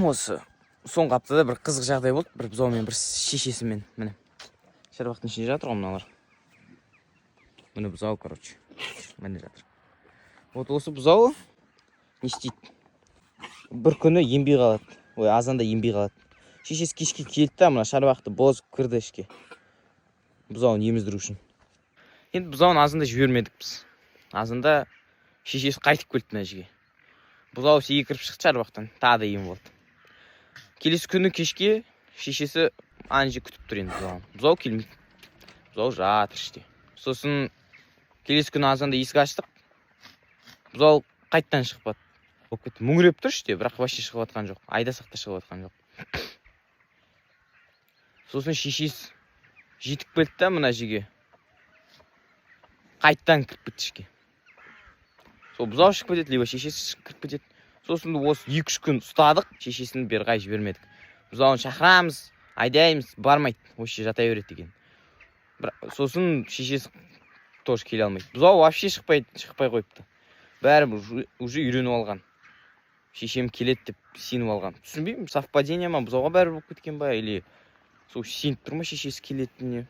Осы соңғы аптада бір қызық жағдай болды бір бұзаумен, бір шешесімен. Міне, шарбақтың ішінде жатыр ғой мыналар. Міне, бұзау, короче, міне жатыр. Вот осы бұзауы не істейді? Бір күні ембей қалады, ой, азанда ембей қалады. Шешесі кешке келді да, мына шарбақты бұзып кірді ішке бұзауын еміздіру үшін. Енді бұзауын азанда жібермедік біз. Азанда шешесі қайтып келді мына жерге. Бұзау секіріп шықты шарбақтан, тағы да еміп алды. Келесі күні кешке шешесі ана жерде күтіп тұр енді бұзауын. Бұзау келмейді, бұзау жатыр іште. Сосын келесі күні азанда есік аштық, бұзау қайтадан шықпады, болып кетті. Мүңіреп тұр іште, бірақ вообще шығып жатқан жоқ, айдасақ та шығып жатқан жоқ. Сосын шешесі жетіп келді да, мына жерге қайтадан кіріп кетті ішке. Сол бұзау шығып кетеді либо шешесі кіріп кетеді. Сосын осы 2-3 күн ұстадық шешесін, бері қарай жібермедік. Бұзауын шақырамыз, айдаймыз, бармайды, осы жерде жата береді екен. Бірақ сосын шешесі тоже келе алмайды. Бұзау вообще шықпайды, шықпай қойыпты. Бәрібір уже үйреніп алған, шешем келеді деп сеніп алған. Түсінбеймін, совпадение ма, бұзауға бәрібір болып кеткен ба, или сол сеніп тұр ма шешесі келетініне.